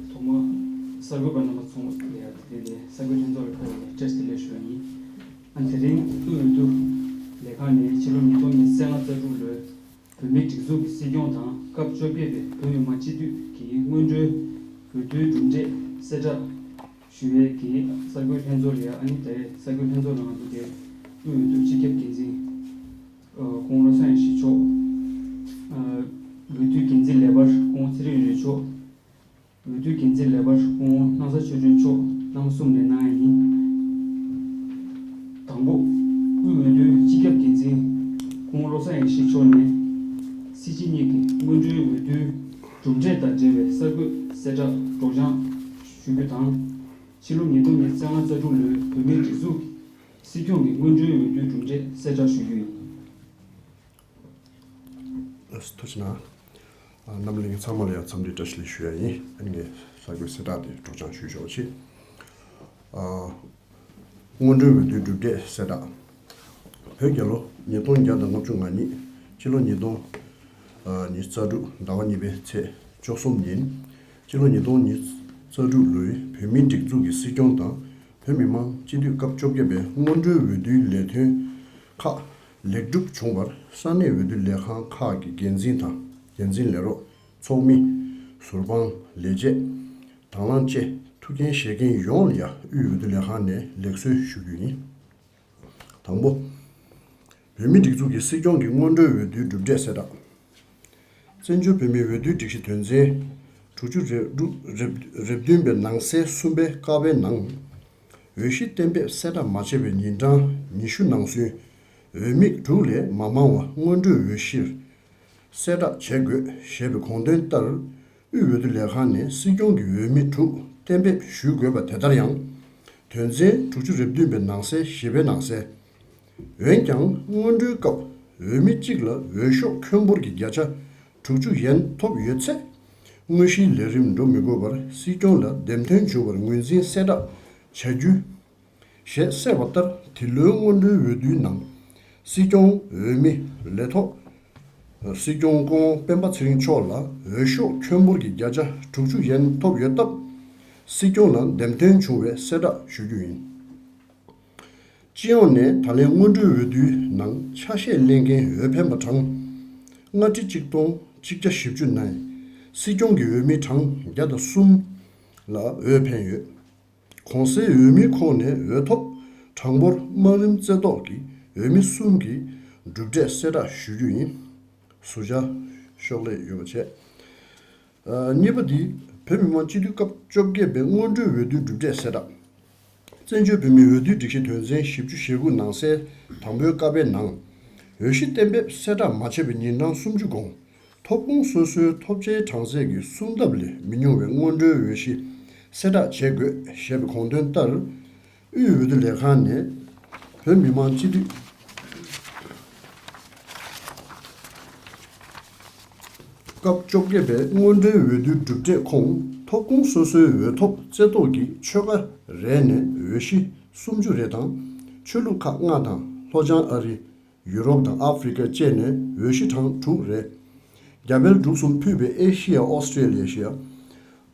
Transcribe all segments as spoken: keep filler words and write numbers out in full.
ཐོག་མར་གསར་འགོད་པ་རྣམ་པ་ཚོ་ལ་དེ་ནས་གསར་འགོད་ལྷན་ཚོགས་ལ་ཕེབས་པར་བཀྲ་ཤིས་བདེ་ལེགས་ཞུ་བ་ཡིན། ཨ་དེ་རིང་དབུས་འོས་བསྡུ་ལས་ཁང་ནས་ཕྱི་ལོ་ཉིས་སྟོང་ཉི་ཤུ་རྩ་ལྔ་རྩ་དྲུག་ལོའི་བོད་མིའི་སྒྲིག་འཛུགས་ཀྱི་སྲིད་སྐྱོང་དང་སྐབས་བཅོ་བརྒྱད་པའི་བོད་མི་མང་སྤྱི་འཐུས་ཀྱི་སྔོན་འགྲོའི་འོས་བསྡུའི་གྲུབ་འབྲས་གསལ་བསྒྲགས་ཞུ་བའི་གི་གསར་འགོད་ལྷན་ཚོགས་རེད། ཨ་ནི་དེ་གསར་འགོད་ལྷན་ཚོགས་ནང་དུ་དེ་དབུས་འོས་བསྡུ་སྤྱི་ཁྱབ་འགན་འཛིན་སྐུ་ངོ་བློ་བཟང་ཡེ་ཤེས་མཆོག་འོས་བསྡུའི་འགན་འཛིན་ལས་འཕར་སྐུ་ངོ་ཚེ་རིང་རིག་མཆོག་འོས་བསྡུའི་འགན་འཛིན་ལས་འཕར་སྐུ་ངོ་སྣང་ས་ཆོས་སྒྲོན་མཆོག་རྣམ་པ་གསུམ་ནས་གནང་ཡ་ཡིན། དང་པོ། དབུས་འོས་བསྡུའི་སྤྱི་ཁྱབ་འགན་འཛིན་སྐུ་ངོ་བློ་བཟང་ཡེ་ཤེས་མཆོག་ནས་སྲིད་སྤྱི་གཉིས་ཀྱི་སྔོན་འགྲོའི་འོས་བསྡུའི་གྲུབ་འབྲས་དང་འབྲེལ་བའི་གསར་འགོད་གསལ་བསྒྲགས་སྒྲོག་སྦྱང་ཞུ་རྒྱུ་དང་། ཕྱི་ལོ་ཉིས་སྟོང་ཉི་ཤུ་རྩ་ལྔ་རྩ་དྲུག་ལོའི་བོད་མིའི་སྒྲིག་འཛུགས་སྲིད་སྐྱོང་གི་སྔོན་འགྲོའི་འོས་བསྡུའི་གྲུབ་འབྲས་གསལ་བསྒྲགས་ཞུ་རྒྱུ་ཡིན། ཐུགས་རྗེ་གནང་། རྣམ་པ་ལྷན་རྒྱས་ཚང་མ་ལ་ཡང་འཚམས་འདྲི་བཀྲ་ཤིས་བདེ་ལེགས་ཞུ་ཡ་ཡིན། ཨ་ནི་ངས་གསར་འགོད་གསལ་བསྒྲགས་དེ་སྒྲོག་སྦྱང་ཞུས་ཆོག་ཅིག་སྔོན་འགྲོའི་འོས་བསྡུའི་གྲུབ་འབྲས་གསལ་བསྒྲགས། བོད་རྒྱལ་ལོ་ཉིས་སྟོང་བརྒྱ་དང་ལྔ་བཅུ་ང་གཉིས། སྤྱི་ལོ་ཉིས་སྟོང་ཉི་ཤུ་རྩ་དྲུག་ཟླ་བ་གཉིས་པའི་ཚེས་བཅུ་གསུམ་ཉིན། སྤྱི་ལོ་ཉིས་སྟོང་ཉི་ཤུ་རྩ་དྲུག་ལོའི་བོད་མིའི་སྒྲིག་འཛུགས་ཀྱི་སྲིད་སྐྱོང་དང་བོད་མི་མང་སྤྱི་འཐུས་སྐབས་བཅོ་བརྒྱད་པའི་སྔོན་འགྲོའི་འོས་བསྡུའི་ལས་དོན་ཁག་ལེགས་གྲུབ་བྱུང་བར་ས་གནས་འོས་བསྡུ་ལས་ཁང་ཁག་གི་འགན་འཛིན་དང་འགན་འཛིན་ལས་རོགས། ཚོགས་མི། ཟུར་དཔང་། ལས་བྱེད། དང་བླངས་བཅས་ཐུགས་འགན་བཞེས་མཁན་ཡོངས་ལ་ཡང་དབུས་འོས་བསྡུ་ལས་ཁང་ནས་ལེགས་གསོལ་ཞུ་རྒྱུ་ཡིན། དང་པོ། བོད་མིའི་སྒྲིག་འཛུགས་ཀྱི་སྲིད་སྐྱོང་གི་སྔོན་འགྲོའི་འོས་བསྡུའི་གྲུབ་འབྲས་གསལ་བསྒྲགས། བཙན་བྱོལ་བོད་མིའི་འོས་བསྡུའི་སྒྲིག་གཞི་དོན་ཚན་དྲུག་ཅུ་རེ་དྲུག་རེ་རེ་བདུན་པའི་ནང་གསེས་གསུམ་པའི་ཀ་པའི་ནང་། འོས་གཞི་གཏན་འབེབས་གསལ་བསྒྲགས་མ་བྱས་པའི་ཉིན་གྲངས་ཉི་ཤུ་ནང་ཚུན། འོས་མི་དྲུག་ལས་མ་མང་བ་སྔོན་འགྲོའི་འོས་གཞིར་གསལ་བསྒྲགས་བྱེད་དགོས་ཞེས་པའི་དགོངས་དོན་ལྟར། དབུས་འོས་བསྡུ་ལས་ཁང་ནས་སྲིད་སྐྱོང་གི་འོས་མི་དྲུག་གཏན་འབེབས་ཞུ་དགོས་པ་དེ་ལྟར་ཡང་། དོན་ཚན་དྲུག་ཅུ་རེ་བདུན་པའི་ནང་གསེས་བཞི་པའི་ནང་གསལ། འོན་ཀྱང་སྔོན་འགྲོའི་སྐབས་འོས་མི་གཅིག་ལ་འོས་ཤོག་ཁྱོན་འབོར་གྱི་བརྒྱ་ཆ་དྲུག་ཅུ་ཡན་ཐོབ་ཡོད་ཚེ། དངོས་གཞིའི་ལས་རིམ་འགྲོ་མི་དགོས་པར་སྲིད་སྐྱོང་ལ་འདེམས་ཐོན་བྱུང་བར་ངོས་འཛིན་གསལ་བསྒྲགས་བྱ་རྒྱུ། ཞེས་གསལ་བ་ལྟར། འདི་ལོའི་སྔོན་འགྲོའི་འོས་བསྡུའི་ནང་། སྲིད་སྐྱོང་། འོས་མི། ལས་ཐོག་སྲིད་སྐྱོང་སྐུ་ངོ་སྤེན་པ་ཚེ་རིང་མཆོག་ལ་འོས་ཤོག་ཁྱོན་འབོར་གྱི་བརྒྱ་ཆ་དྲུག་ཅུ་ཡན་ཐོབ་ཡོད་སྟབས། སྲིད་སྐྱོང་ལ་འདེམས་ཐོན་བྱུང་བའི་གསལ་བསྒྲགས་ཞུ་རྒྱུ་ཡིན། སྤྱི་ཡོངས་ནས་ད་ལན་སྔོན་འགྲོའི་འོས་བསྡུའི་ནང་ཆ་ཤས་ལེན་མཁན་འོས་འཕེན་པ་གྲངས་ལྔ་ཁྲི་གཅིག་སྟོང་གཅིག་བརྒྱ་བཞི་བཅུ་ནས། སྲིད་སྐྱོང་གི་འོས་མི་གྲངས་བརྒྱ་དང་གསུམ་ལ་འོས་འཕེན་ཡོད། གོང་གསལ་འོས་མིའི་ཁོངས་ནས་འོས་ཐོབ་གྲངས་འབོར་དམའ་རིམ་རྩེ་བཏོག་གི་འོས་མི་གསུམ་གྱི་གྲུབ་འབྲས་གསལ་བསྒྲགས་ཞུ་རྒྱུ་ཡིན། ཟུར་བཞག་ཤོག་ལྷེ་ཡོད་པ་བྱས། ཨ། གཉིས་པ་འདི་བོད་མི་མང་སྤྱི་འཐུས་སྐབས་བཅོ་བརྒྱད་པའི་སྔོན་འགྲོའི་འོས་བསྡུའི་གྲུབ་འབྲས་གསལ་བསྒྲགས། བཙན་བྱོལ་བོད་མིའི་འོས་བསྡུའི་སྒྲིག་གཞི་དོན་ཚན་བཞི་བཅུ་ཞེ་དགུ་ནང་གསལ་དང་པོའི་ཀ་པའི་ནང་། འོས་གཞི་གཏན་འབེབས་གསལ་བསྒྲགས་མ་བྱས་པའི་ཉིན་གྲངས་སུམ་ཅུ་གོང་། ཐོབ་ཁུངས་སོ་སོའི་ཐོབ་ཆའི་གྲངས་ཚད་ཀྱི་གསུམ་ལྡབ་ལས་མི་ཉུང་བའི་སྔོན་འགྲོའི་འོས་གཞི་གསལ་བསྒྲགས་བྱེད་དགོས་ཞེས་པའི་དགོངས་དོན་ལྟར། དབུས་འོས་བསྡུ་ལས་ཁང་ནས་བོད་མི་མང་སྤྱི་འཐུས་སྐབས་བཅོ་བརྒྱད་པའི་སྔོན་འགྲོའི་འོས་བསྡུའི་གྲུབ་འབྲས་ཁོངས་ཐོབ་ཁུངས་སོ་སོའི་འོས་ཐོབ་རྩེ་བཏོག་གི་ཆོལ་ཁ་རེ་ནས་འོས་གཞི་སུམ་ཅུ་རེ་དང་། ཆོས་ལུགས་ཁག་ལྔ་དང་ལྷོ་བྱང་ཨ་རི། ཡུ་རོབ་དང་ཨ་ཧྥེ་རི་ཁ་བཅས་ནས་འོས་གཞི་གྲངས་དྲུག་རེ། རྒྱ་བལ་འབྲུག་གསུམ་ཕུད་པའི་ཨེ་ཤི་ཡ། ཨོ་སི་ཀྲེ་ལི་ཡ། ཨེ་ཤི་ཡ་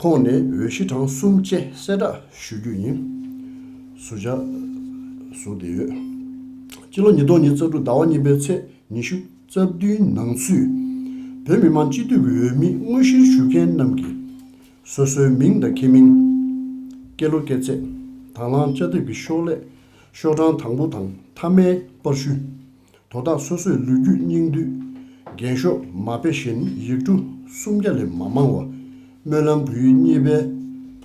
ཁོངས་ནས་འོས་གཞི་གྲངས་གསུམ་བཅས་གསལ་བསྒྲགས་ཞུ་རྒྱུ་ཡིན། ཟུར་བཞག་ཟུར་བསྡད་ཡོད། སྤྱི་ལོ་ཉིས་སྟོང་ཉི་ཤུ་རྩ་དྲུག་ཟླ་བ་གཉིས་པའི་ཚེས་ཉི་ཤུ་རྩ་བདུན་ནང་ཚུད། བོད་མི་མང་སྤྱི་འཐུས་ཀྱི་འོས་མི་དངོས་གཞིར་ཞུགས་མཁན་རྣམས་ཀྱིས། སོ་སོའི་མིང་དང་ཁྱིམ་མིང་། སྐྱེས་ལོ་སྐྱེས་ཚེས། དང་བླངས་བཅའ་དེབ་ཀྱི་ཤོག་ལྷེ། ཤོག་གྲངས་དང་པོ་དང་མཐའ་མའི་པར་བཤུས། དོ་བདག་སོ་སོའི་ལོ་རྒྱུས་སྙིང་བསྡུས། འགེངས་ཤོག་མ་དཔེ་བཞིན་ཡིག་འབྲུ་སུམ་བརྒྱ་ལས་མ་མང་བ། སྨོན་ལམ་བོད་ཡིག་གཉིས་པའི་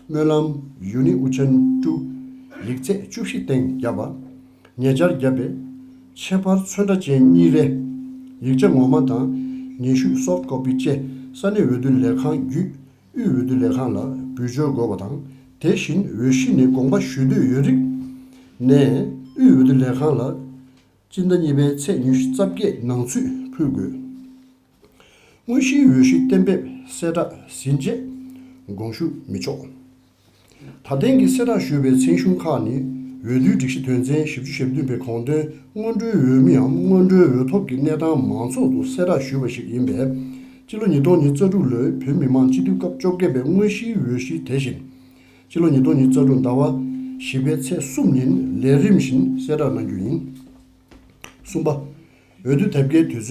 སྨོན་ལམ་ཡུ་ནི་ཨུ་ཆན་ཀྲུའུ། ཡིག་ཚད་བཅུ་བཞི་སྟེང་བརྒྱབ་པ། ཉེ་ཆར་བརྒྱབ་པའི་ཁྱད་པར་ཚོན་ཁྲ་ཅན་གཉིས་རེ། ཡིག་ཆ་ངོ་མ་དང་ཉེ་ཤོས་སོབ་ཀོ་པི་བཅས་ས་གནས་འོས་བསྡུ་ལས་ཁང་བརྒྱུད་དབུས་འོས་བསྡུ་ལས་ཁང་ལ་འབུལ་འབྱོར་དགོས་པ་དང་། དེ་བཞིན་འོས་གཞི་ནས་དགོངས་པ་ཞུ་འདོད་ཡོད་རིགས་ནས་དབུས་འོས་བསྡུ་ལས་ཁང་ལ་སྤྱི་ཟླ་གཉིས་པའི་ཚེས་ཉི་ཤུ་རྩ་བརྒྱད་ནང་ཚུད་ཕུལ་དགོས། དངོས་གཞིའི་འོས་གཞི་གཏན་འབེབས་གསལ་བསྒྲགས་ཟིན་རྗེས་དགོངས་ཞུ་མི་ཆོག་ད་ཐེངས་ཀྱི་གསལ་བསྒྲགས་ཞུས་པའི་མཚན་གཞུང་ཁག་ནི། འོས་བསྡུའི་སྒྲིག་གཞི་དོན་ཚན་ཞེ་བདུན་པའི་དགོངས་དོན་སྔོན་འགྲོའི་འོས་མིའམ་སྔོན་འགྲོའི་འོས་ཐོབ་ཀྱི་གནས་སྟངས་མང་ཚོགས་དུ་གསལ་བསྒྲགས་ཞུས་པ་ཞིག་ཡིན་པས། སྤྱི་ལོ་ཉིས་སྟོང་ཉི་ཤུ་རྩ་དྲུག་ལོའི་བོད་མི་མང་སྤྱི་འཐུས་སྐབས་བཅོ་བརྒྱད་པའི་དངོས་གཞིའི་འོས་གཞི་དེ་བཞིན། སྤྱི་ལོ་ཉིས་སྟོང་ཉི་ཤུ་རྩ་དྲུག་ཟླ་བ་བཞི་པའི་ཚེས་གསུམ་ཉིན་ལས་རིམ་བཞིན་གསལ་བསྒྲགས་གནང་རྒྱུ་ཡིན། གསུམ་པ། འོས་བསྡུ་དེབ་སྐྱེལ་དུས་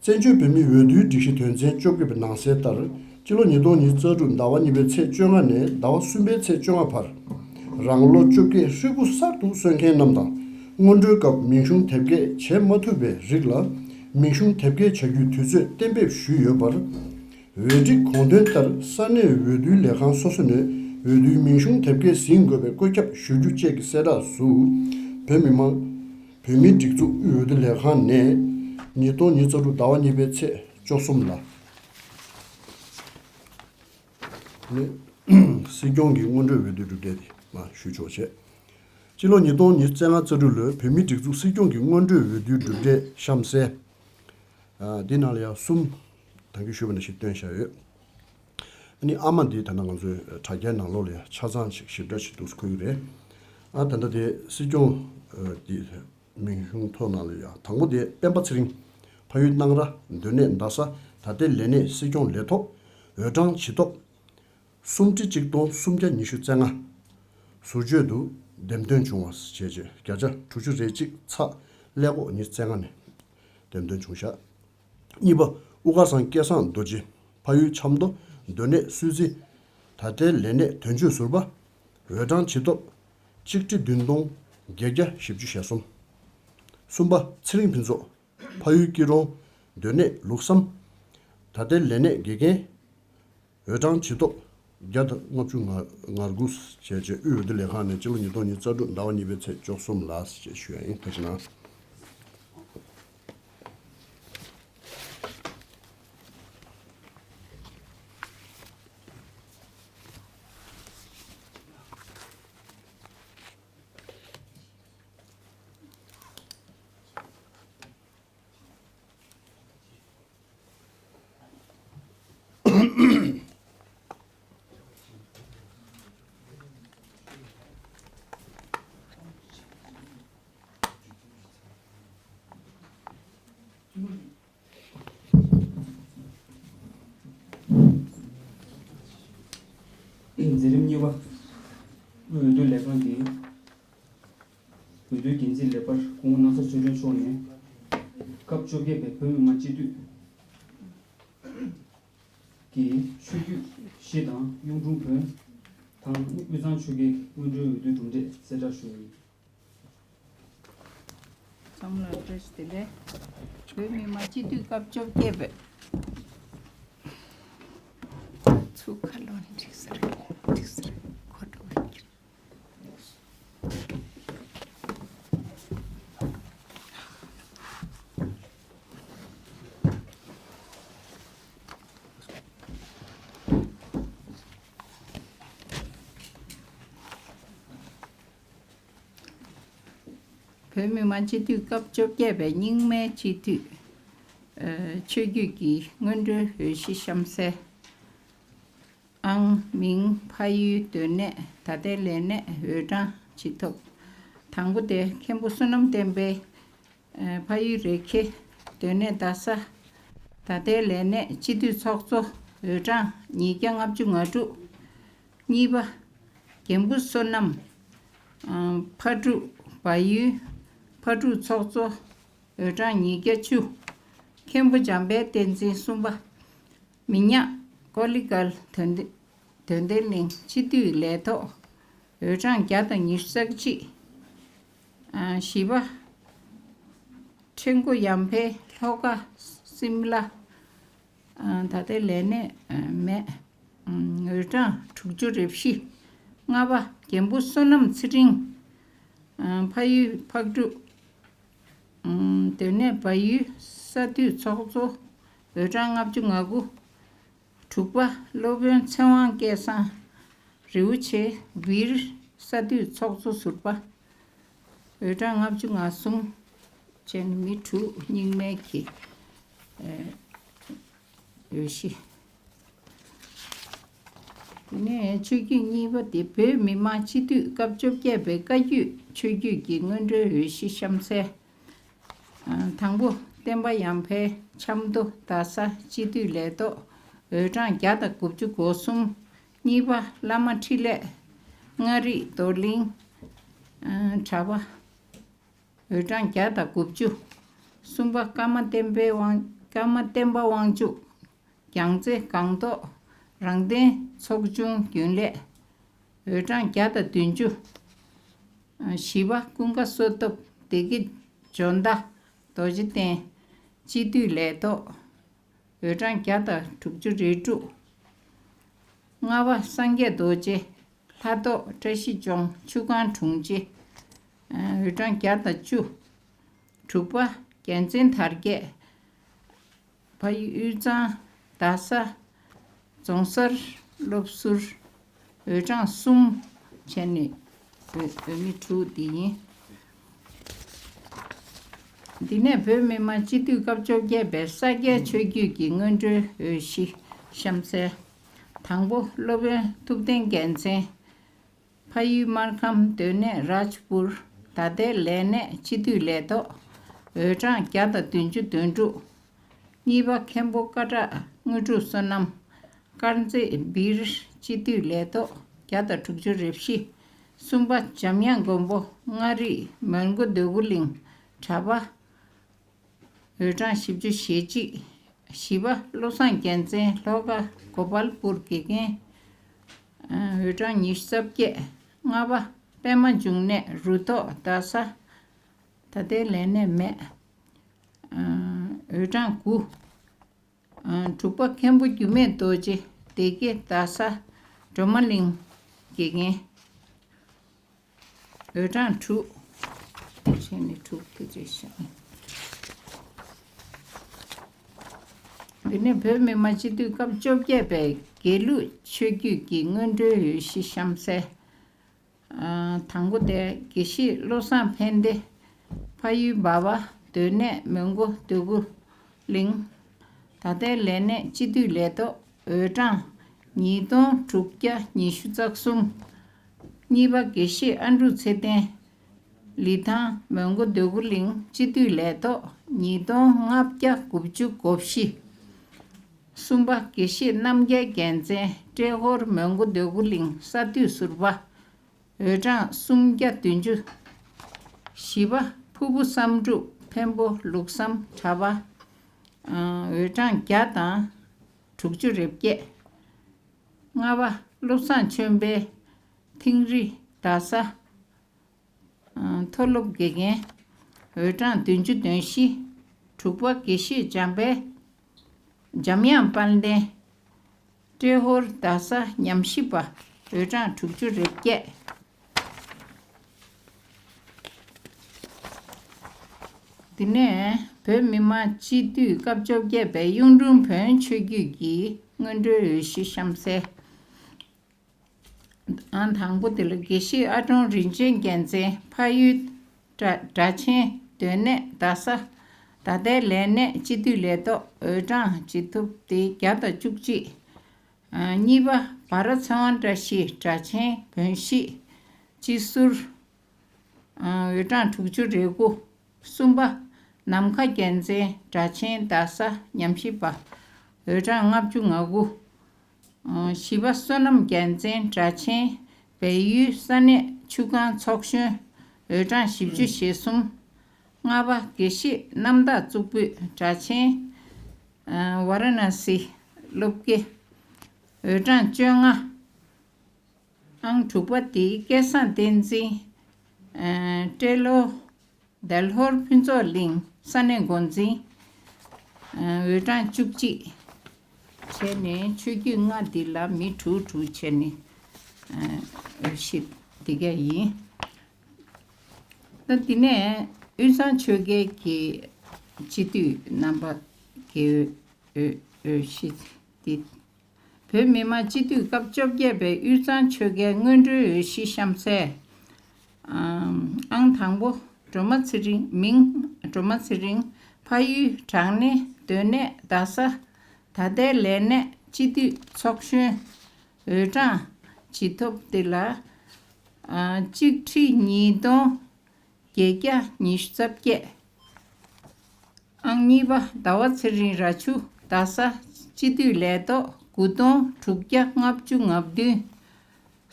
ཚོད། བཙན་བྱོལ་བོད་མིའི་འོས་བསྡུའི་སྒྲིག་གཞི་དོན་ཚན་བཅོ་བརྒྱད་པའི་ནང་གསལ་ལྟར། སྤྱི་ལོ་ཉིས་སྟོང་ཉི་ཤུ་རྩ་དྲུག་ཟླ་བ་གཉིས་པའི་ཚེས་བཅོ་ལྔ་ནས་ཟླ་བ་གསུམ་པའི་ཚེས་བཅོ་ལྔ་བར། རང་ལོ་བཅོ་བརྒྱད་ཧྲིལ་པོ་གསར་དུ་སོན་མཁན་རྣམས་དང་། སྔོན་འགྲོའི་སྐབས་མིང་གཞུང་དེབ་སྐྱེལ་བྱེད་མ་ཐུབ་པའི་རིགས་ལ། མིང་གཞུང་དེབ་སྐྱེལ་བྱ་རྒྱུའི་དུས་ཚོད་གཏན་འབེབས་ཞུས་ཡོད་པར། འོས་སྒྲིག་དགོངས་དོན་ལྟར་ས་གནས་འོས་བསྡུའི་ལས་ཁང་སོ་སོ་ནས་འོས་བསྡུའི་མིང་གཞུང་དེབ་སྐྱེལ་ཟིན་དགོས་པའི་བཀོད་ཁྱབ་ཞུ་རྒྱུ་བཅས་ཀྱི་གསལ་བསྒྲགས་སུ། བོད་མི་མང་། བོད་མིའི་སྒྲིག་འཛུགས་དབུས་འོས་བསྡུ་ལས་ཁང་ནས་ཉིས་སྟོང་ཉི་ཤུ་རྩ་དྲུག་ཟླ་བ་གཉིས་པའི་ཚེས་བཅུ་གསུམ་ལ། ནས་སྲིད་སྐྱོང་གི་སྔོན་འགྲོའི་འོས་བསྡུའི་གྲུབ་འབྲས་དེ་མར་ཞུས་ཆོག་བྱས། སྤྱི་ལོ་ཉིས་སྟོང་ཉི་ཤུ་རྩ་ལྔ་རྩ་དྲུག་ལོའི་བོད་མིའི་སྒྲིག་འཛུགས་སྲིད་སྐྱོང་གི་སྔོན་འགྲོའི་འོས་བསྡུའི་གྲུབ་འབྲས་གཤམ་གསལ། ཨ། འདི་ནང་ལ་ཡང་གསུམ། ད་གིན་ཞུས་པ་ནང་བཞིན་བཏོན་བཞག་ཡོད། ཨ་ནི་ཨ་མ་འདི་ད་ལྟ་ང་ཚོའི་དྲ་རྒྱའི་ནང་ལོགས་ལ་ཡང་ཆ་ཚང་ཞིག་ཞིབ་ཕྲ་ཞིག་འདུག་སེ་འཁོད་ཀྱི་རེད། ཨ། ད་ལྟ་དེ་སྲིད་སྐྱོང་། ཨ། འདི་མིང་གཞུང་ཐོ་ནང་ལ་ཡང་དང་པོ་དེ་སྤེན་པ་ཚེ་རིང་། ཕ་ཡུལ་སྣང་ར། སྡོད་གནས་རྡ་ས། ད་ལྟའི་ལས་གནས་སྲིད་སྐྱོང་ལས་ཐོག་འོས་གྲངས་ཇི་ཐོབ། སུམ་ཁྲི་གཅིག་སྟོང་སུམ་བརྒྱ་ཉི་ཤུ་རྩ་ལྔ། ཟུར་བརྗོད་དུ་འདེམས་ཐོན་བྱུང་བ་བྱས་རྗེས་བརྒྱ་ཆ་དྲུག་ཅུ་རེ་གཅིག་ཚེག་ཀླད་ཀོར་ཉི་ཤུ་རྩ་ལྔ་ནས་འདེམས་ཐོན་བྱུང་བཞག་གཉིས་པ། དབུ་དཀར་ཚང་སྐལ་བཟང་རྡོ་རྗེ། ཕ་ཡུལ་ཆབ་མདོ། སྡོད་གནས་སུད་སི། ད་ལྟའི་ལས་གནས་དོན་གཅོད་ཟུར་པ། འོས་གྲངས་ཇི་ཐོབ། གཅིག་ཁྲི་བདུན་སྟོང་བརྒྱད་བརྒྱ་བཞི་བཅུ་ཞེ་གསུམ། གསུམ་པ། ཚེ་རིང་ཕུན་ཚོགས། ཕ་ཡུལ་སྐྱིད་གྲོང་། སྡོད་གནས་ལུགས་བསམ། ད་ལྟའི་ལས་གནས་དགེ་རྒན། འོས་གྲངས་ཇི་ཐོབ། བརྒྱ་དང་ལྔ་བཅུ་ང་དགུ་བྱས་རྗེས་དབུས་འོས་བསྡུ་ལས་ཁང་ནས་སྤྱི་ལོ་ཉིས་སྟོང་ཉི་ཤུ་རྩ་དྲུག་ཟླ་བ་གཉིས་པའི་ཚེས་བཅུ་གསུམ་ལ་ཞེས་ཞུ་ཡ་ཡིན། ཐུགས་རྗེ་གནང་། མཛད་རིམ་གཉིས་པ། དབུས་འོས་བསྡུ་ལས་ཁང་གིས་འོས་བསྡུའི་འགན་འཛིན་ལེགས་པར་སྐུ་ངོ་སྣང་ས་ཆོས་སྒྲོན་མཆོག་ནས། སྐབས་བཅོ་བརྒྱད་པའི་བོད་མི་མང་སྤྱི་འཐུས་ཀྱི་ཆོས་བརྒྱུད་བཞི་དང་གཡུང་དྲུང་བོན་དང་དབུས་གཙང་ཆོལ་ཁའི་སྔོན་འགྲོའི་འོས་བསྡུའི་གྲུབ་འབྲས་གསལ་བསྒྲགས་ཞུ་བ་ཡིན། ཚང་མ་ལ་བཀྲ་ཤིས་བདེ་ལེགས། བོད་མི་མང་སྤྱི་འཐུས་སྐབས་བཅོ་བརྒྱད་པའི། ཚུར་ཁ་ལོན་འགྲིག་ས་རེད། འགྲིག་ས་རེད། ཁོ་འགྲོ་བའི་ཁྱེར། བོད་མི་མང་སྤྱི་འཐུས་སྐབས་བཅོ་བརྒྱད་པའི་རྙིང་མའི་སྤྱི་འཐུས། ཨ། ཆོས་བརྒྱུད་ཀྱི་སྔོན་འགྲོའི་འོས་གཞི་གཤམ་གསལ། ཨང་། མིང་། ཕ་ཡུལ། སྡོད་གནས། ད་ལྟའི་ལས་གནས། འོས་གྲངས་ཇི་ཐོབ། དང་པོ་དེ་མཁན་པོ་བསོད་ནམས་བསྟན་འཕེལ། ཨ། ཕ་ཡུལ་རེ་ཁེ། སྡོད་གནས་རྡ་ས། ད་ལྟའི་ལས་གནས་སྤྱི་འཐུས་ཚོགས་གཙོ། འོས་གྲངས་ཉིས་བརྒྱ་ལྔ་བཅུ་ང་དྲུག་གཉིས་པ། རྒན་པོ་བསོད་ནམས། ཨ། ཕག་གྲུ། བལ་ཡུལ། ཕག་གྲུ་ཚོགས་གཙོ། འོས་གྲངས་ཉིས་བརྒྱ་བཅུ། མཁན་པོ་འཇམ་དཔལ་བསྟན་འཛིན། གསུམ་པ། མི་ཉག་ཀོ་ལི་གལ་དོན་ལྡན་དོན་ལྡན་གླིང་སྤྱི་འཐུས་ལས་ཐོག་འོས་གྲངས་བརྒྱ་དང་ཉི་ཤུ་རྩ་གཅིག་ཨ། བཞི་པ། ཁྲེང་ཀོ་ཡམ་ཕེ་ལྷོ་ཁ་སིམ་ལ། ཨ། ད་ལྟའི་ལས་གནས་ཨ་མེད། ཨ། འོས་གྲངས་དྲུག་ཅུ་རེ་བཞི། ལྔ་པ། རྒན་པོ་བསོད་ནམས་ཚེ་རིང་། ཨ། ཕ་ཡུལ་ཕག་གྲུ། ཨ། སྡོད་གནས་བལ་ཡུལ་ས་འཐུས་ཚོགས་གཙོ། འོས་གྲངས་ལྔ་བཅུ་ང་དགུ། དྲུག་པ། སློབ་དཔོན་ཚེ་དབང་སྐལ་བཟང་། རེའུ་ཆེ་བིར་ས་འཐུས་ཚོགས་གཙོ་ཟུར་པ། འོས་གྲངས་ལྔ་བཅུ་ང་གསུམ། བྱས་ནས་མི་དྲུག་རྙིང་མའི་གི་ཨེ་འོས་གཞི། དེ་ནས་ཆོས་བརྒྱུད་གཉིས་པ་དེ་བོད་མི་མང་སྤྱི་འཐུས་སྐབས་བཅོ་བརྒྱད་པའི་བཀའ་བརྒྱུད་ཆོས་བརྒྱུད་ཀྱི་སྔོན་འགྲོའི་འོས་གཞི་གཤམ་གསལ། དང་པོ། བསྟན་པ་ཡར་འཕེལ་ཆབ་མདོ་རྡ་ས་སྤྱི་འཐུས་ལས་ཐོག་འོས་གྲངས་བརྒྱ་དང་དགུ་བཅུ་གོ་གསུམ། གཉིས་པ། བླ་མ་འཕྲིན་ལས། མངའ་རིས་རྡོར་གླིང་། གྲྭ་པ། འོས་གྲངས་བརྒྱ་དང་དགུ་བཅུ། གསུམ་པ། ཀརྨ་བསྟན་པའི་དབང་ཀརྨ་བསྟན་པ་དབང་ཕྱུག་རྒྱལ་རྩེ་སྒང་ཏོག་རང་བདེན་ཚོགས་ཆུང་རྒྱུན་ལས། འོས་གྲངས་བརྒྱ་དང་བདུན་ཅུ། བཞི་པ། ཀུན་དགའ་བསོད་སྟོབས་སྡེ་དགེ་འཇོ་མདའ་རྡོ་རྗེ་གདན་སྤྱི་འཐུས་ལས་ཐོག་འོས་གྲངས་བརྒྱ་དང་དྲུག་ཅུ་རེ་དྲུག་ལྔ་པ། སངས་རྒྱས་རྡོ་རྗེ་ལྷ་ཐོག་བཀྲ་ཤིས་ལྗོངས་ཆུ་སྒང་དྲུང་ཆེ། འོས་གྲངས་བརྒྱ་དང་བཅུ། དྲུག་པ། རྒྱལ་མཚན་དར་རྒྱས། ཕ་ཡུལ་དབུས་གཙང་རྡ་ས་རྫོང་སར་སློབ་ཟུར། འོས་གྲངས་གསུམ་བྱས་ནས་འོས་འོས་མི་དྲུག་འདི་ཡིན། འདི་ནས་བོད་མི་མང་སྤྱི་འཐུས་སྐབས་བཅོ་བརྒྱད་པའི་ས་སྐྱའི་ཆོས་བརྒྱུད་ཀྱི་སྔོན་འགྲོའི་འོས་གཞི་གཤམ་གསལ། དང་པོ། སློབ་དཔོན་ཐུབ་བསྟན་རྒྱལ་མཚན། ཕ་ཡུལ་སྨར་ཁམས། སྡོད་གནས་རཱཇ་པུར། ད་ལྟའི་ལས་གནས་སྤྱི་འཐུས་ལས་ཐོག་འོས་གྲངས་བརྒྱ་དང་བདུན་ཅུ་དོན་དྲུག་གཉིས་པ། མཁན་པོ་སྐད་གྲགས་དངོས་གྲུབ་བསོད་ནམས། དཀར་མཛེས་སྦིར་སྤྱི་འཐུས་ལས་ཐོག་བརྒྱ་དང་དྲུག་ཅུ་རེ་བཞི། གསུམ་པ། འཇམ་དབྱངས་མགོན་པོ། མངའ་རིས་མོན་གྷོ་འདོད་རྒུ་གླིང་། གྲྭ་པ། འོས་གྲངས་བཞི་བཅུ་ཞེ་གཅིག་བཞི་པ། བློ་བཟང་རྒྱལ་མཚན། ལྷོ་ཁ་གོ་པལ་པུར་དགེ་རྒན། འོས་གྲངས་ཉི་ཤུ་རྩ་བརྒྱད། ལྔ་པ། པད་མ་འབྱུང་གནས། རུ་ཐོག་རྡ་ས། ད་ལྟའི་ལས་གནས་མེད། འོས་གྲངས་དགུ། དྲུག་པ། མཁན་པོ་འགྱུར་མེད་རྡོ་རྗེ། སྡེ་དགེ་རྡ་ས་སྒྲོལ་མ་གླིང་དགེ་རྒན། འོས་གྲངས་དྲུག་བྱས་ནས་དྲུག་དེ་རེད་ཤག་འདི་ནས་བོད་མི་མང་སྤྱི་འཐུས་སྐབས་བཅོ་བརྒྱད་པའི་དགེ་ལུགས་ཆོས་བརྒྱུད་ཀྱི་སྔོན་འགྲོའི་འོས་གཞི་གཤམ་གསལ། དང་པོ་དེ་དགེ་བཤེས་བློ་བཟང་ཕན་བདེ། ཕ་ཡུལ་འབའ་བ། སྡོད་གནས་མོན་གྷོ་འདོད་རྒུ་གླིང་། ད་ལྟའི་ལས་གནས་སྤྱི་འཐུས་ལས་ཐོག་འོས་གྲངས་ཉིས་སྟོང་དྲུག་བརྒྱ་ཉི་ཤུ་རྩ་གསུམ། གཉིས་པ། དགེ་བཤེས་ཨ་འབྲུག་ཚེ་བརྟན། ལི་ཐང་། མོན་གྷོ་འདོད་རྒུ་གླིང་སྤྱི་འཐུས་ལས་ཐོག་ཉིས་སྟོང་ལྔ་བརྒྱ་དགུ་བཅུ་གོ་བཞི། གསུམ་པ། དགེ་བཤེས་རྣམ་རྒྱལ་རྒྱལ་མཚན། ཏྲེ་ཧོར། མོན་གྷོ་འདོད་རྒུ་གླིང་ས་འཐུས་ཟུར་པ། འོས་གྲངས་སུམ་བརྒྱ་བདུན་ཅུ། བཞི་པ། ཕུར་བུ་བསམ་འགྲུབ། འཕན་པོ་ལུགས་བསམ། གྲྭ་པ། འོས་གྲངས་བརྒྱ་དང་དྲུག་ཅུ་རེ་བརྒྱད། ལྔ་པ། བློ་བཟང་ཆོས་འཕེལ། ཐིང་རི་རྡ་ས། མཐོ་སློབ་དགེ་རྒན། འོས་གྲངས་བདུན་ཅུ་དོན་བཞི། དྲུག་པ། དགེ་བཤེས་འཇམ་དཔལ། འཇམ་དབྱངས་དཔལ་ལྡན། ཏྲེ་ཧོར་རྡ་ས་ཉམས་ཞིབ་པ། འོས་གྲངས་དྲུག་ཅུ་རེ་བརྒྱད། འདི་ནས་བོད་མི་མང་སྤྱི་འཐུས་སྐབས་བཅོ་བརྒྱད་པའི་གཡུང་དྲུང་བོན་ཆོས་བརྒྱུད་ཀྱི་སྔོན་འགྲོའི་འོས་གཞི་གཤམ་གསལ། ཨང་དང་པོ་དེ་ལ་དགེ་བཤེས་ཨ་ཀྲོང་རིན་ཆེན་རྒྱལ་མཚན། ཕ་ཡུལ་སྦྲ་སྦྲ་ཆེན། སྡོད་གནས་རྡ་ས། ད་ལྟའི་ལས་གནས་སྤྱི་འཐུས་ལས་ཐོག་འོས་གྲངས་ཇི་ཐུབ་དེ་བརྒྱ་དང་བཅུ་གཅིག་གཉིས་པ། བ་ར་ཚེ་དབང་བཀྲ་ཤིས། སྦྲ་ཆེན་བོན་གཞིས་སྤྱི་ཟུར། འོས་གྲངས་དྲུག་ཅུ་རེ་དགུ། གསུམ་པ། ནམ་མཁའ་རྒྱལ་མཚན། སྦྲ་ཆེན་རྡ་ས་ཉམས་ཞིབ་པ། འོས་གྲངས་ལྔ་བཅུ་ང་དགུ། བཞི་པ། བསོད་ནམས་རྒྱལ་མཚན། སྦྲ་ཆེན་བལ་ཡུལ་ས་གནས་ཆུ་སྒང་ཚོགས་གཞོན། འོས་གྲངས་བཞི་བཅུ་ཞེ་གསུམ། ལྔ་པ། དགེ་བཤེས་རྣམ་དག་གཙུག་ཕུད། སྦྲ་ཆེན། ཨ། ཝཱ་ར་ཎ་སི་སློབ་དགེ། འོས་གྲངས་བཅོ་ལྔ། ཨང་དྲུག་པ་དེ་སྐལ་བཟང་བསྟན་འཛིན། ཨ། ཏྲེ་ལོ། དལ་ཧོར་ཕུན་ཚོགས་གླིང་ས་གནས་འགོ་འཛིན། ཨ། འོས་གྲངས་བཅུ་གཅིག་བྱས་ནས་ཆོས་བརྒྱུད་ལྔ་འདི་ལ་མི་དྲུག་དྲུག་བྱས་ནས། ཨ། འོས་གཞི་འདི་ག་ཡིན། ད་འདི་ནས་དབུས་གཙང་ཆོལ་ཁའི་གི་སྤྱི་འཐུས་རྣམ་པ་གི་འོས་འོས་གཞི་འདི། བོད་མི་མང་སྤྱི་འཐུས་སྐབས་བཅོ་བརྒྱད་པའི་དབུས་གཙང་ཆོལ་ཁའི་སྔོན་འགྲོའི་འོས་གཞི་གཤམ་གསལ། ཨང་དང་པོ། སྒྲོལ་མ་ཚེ་རིང་། མིང་སྒྲོལ་མ་ཚེ་རིང་། ཕ་ཡུལ་བྲག་སྣེ་སྡོད་གནས་རྡ་ས། ད་ལྟའི་ལས་གནས་སྤྱི་འཐུས་ཚོགས་གཞོན། འོས་གྲངས་ཇི་ཐོབ་དེ་ལ། ཨ། གཅིག་ཁྲི་ཉིས་སྟོང་བརྒྱད་བརྒྱ་ཉི་ཤུ་རྩ་བརྒྱད། ཨང་གཉིས་པ་ཟླ་བ་ཚེ་རིང་ར་ཆུ། རྡ་ས། སྤྱི་འཐུས་ལས་ཐོག་དགུ་སྟོང་དྲུག་བརྒྱ་ལྔ་བཅུ་ང་བདུན།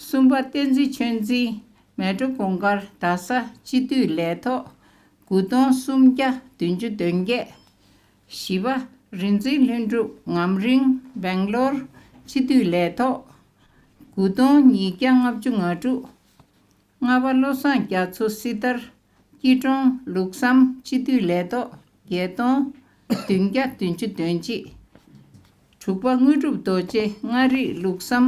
གསུམ་པ་བསྟན་འཛིན་ཆོས་འཛིན། མལ་གྲོ་གུང་དཀར། རྡ་ས། སྤྱི་འཐུས་ལས་ཐོག་དགུ་སྟོང་སུམ་བརྒྱ་བདུན་ཅུ་དོན་བརྒྱད། བཞི་པ་རིག་འཛིན་ལྷུན་གྲུབ། ངམ་རིང་། སྦེང་ལོར། སྤྱི་འཐུས་ལས་ཐོག་དགུ་སྟོང་ཉིས་བརྒྱ་ལྔ་བཅུ་ང་དྲུག། ལྔ་པ་བློ་བཟང་རྒྱ་མཚོ། སྲི་ཐར། སྐྱིད་གྲོང་། ལུགས་བསམ། སྤྱི་འཐུས་ལས་ཐོག་བརྒྱད་སྟོང་བདུན་བརྒྱ་བདུན་ཅུ་དོན་གཅིག། དྲུག་པ་དངོས་གྲུབ་རྡོ་རྗེ། མངའ་རིས། ལུགས་བསམ།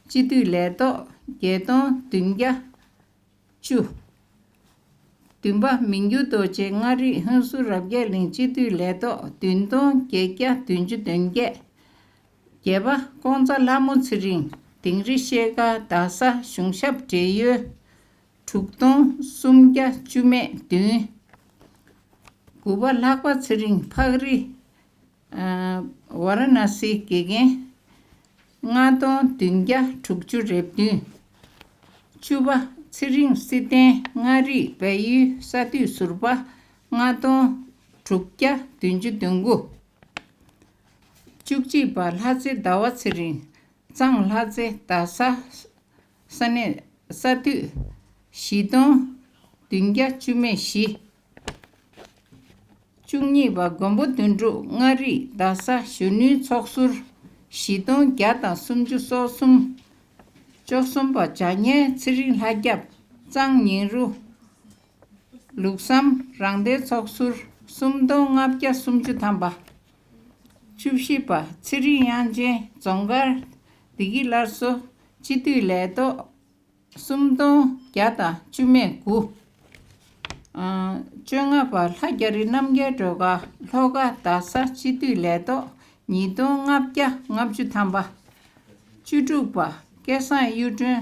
སྤྱི་འཐུས་ལས་ཐོག་བརྒྱད་སྟོང་བདུན་བརྒྱ་བཅུ། བདུན་པ་མི་འགྱུར་རྡོ་རྗེ། མངའ་རིས། ཧུན་སུར་རབ་རྒྱས་གླིང་། སྤྱི་འཐུས་ལས་ཐོག་བདུན་སྟོང་བརྒྱད་བརྒྱ་བདུན་ཅུ་དོན་བརྒྱད། བརྒྱད་པ་ཀོང་ཚ་ལྷ་མོ་ཚེ་རིང་། དིང་རི་ཤེལ་དཀར། རྡ་ས། གཞུང་ཞབས་བགྲེས་ཡོལ། དྲུག་སྟོང་སུམ་བརྒྱ་བཅུ་མེད་བདུན། དགུ་པ་ལྷག་པ་ཚེ་རིང་། ཕག་རི། ཨ། ཝཱ་ར་ཎ་སིའི་དགེ་རྒན། ལྔ་སྟོང་བདུན་བརྒྱ་དྲུག་ཅུ་རེ་བདུན། བཅུ་པ་ཚེ་རིང་བསིལ་ལྡན། མངའ་རིས། བལ་ཡུལ། ས་འཐུས་ཟུར་པ། ལྔ་སྟོང་དྲུག་བརྒྱ་བདུན་ཅུ་དོན་དགུ། བཅུ་གཅིག་པ་ལྷ་རྩེ་ཟླ་བ་ཚེ་རིང་། གཙང་ལྷ་རྩེ། རྡ་ས། ས་གནས། ས་འཐུས་བཞི་སྟོང་བདུན་བརྒྱ་བཅུ་མེད་བཞི། བཅུ་གཉིས་པ་མགོན་པོ་དོན་གྲུབ། མངའ་རིས། རྡ་ས། གཞོན་ནུའི་ཚོགས་ཟུར། བཞི་སྟོང་བརྒྱ་དང་སུམ་ཅུ་སོ་གསུམ། བཅུ་གསུམ་པ་བྱ་ཉལ་ཚེ་རིང་ལྷ་སྐྱབས། གཙང་ཉིན་རུ། ལུགས་བསམ། རང་བདེན་ཚོགས་ཟུར། སུམ་སྟོང་ལྔ་བརྒྱ་སུམ་ཅུ་ཐམ་པ། བཅུ་བཞི་པ་ཚེ་རིང་དབྱངས་ཅན། རྫོང་དཀར། བདེ་སྐྱིད་སླར་གསོ། སྤྱི་འཐུས་ལས་ཐོག་སུམ་སྟོང་བརྒྱ་དང་བཅུ་མེད་དགུ། ཨ། བཅོ་ལྔ་པ་ལྷ་རྒྱ་རི་རྣམ་རྒྱལ་སྒྲོལ་དཀར། ལྷོ་ཁ། རྡ་ས། སྤྱི་འཐུས་ལས་ཐོག་ཉིས་སྟོང་ལྔ་བརྒྱ་ལྔ་བཅུ་ཐམ་པ། བཅུ་དྲུག་པ་སྐལ་བཟང་གཡུ་སྒྲོན།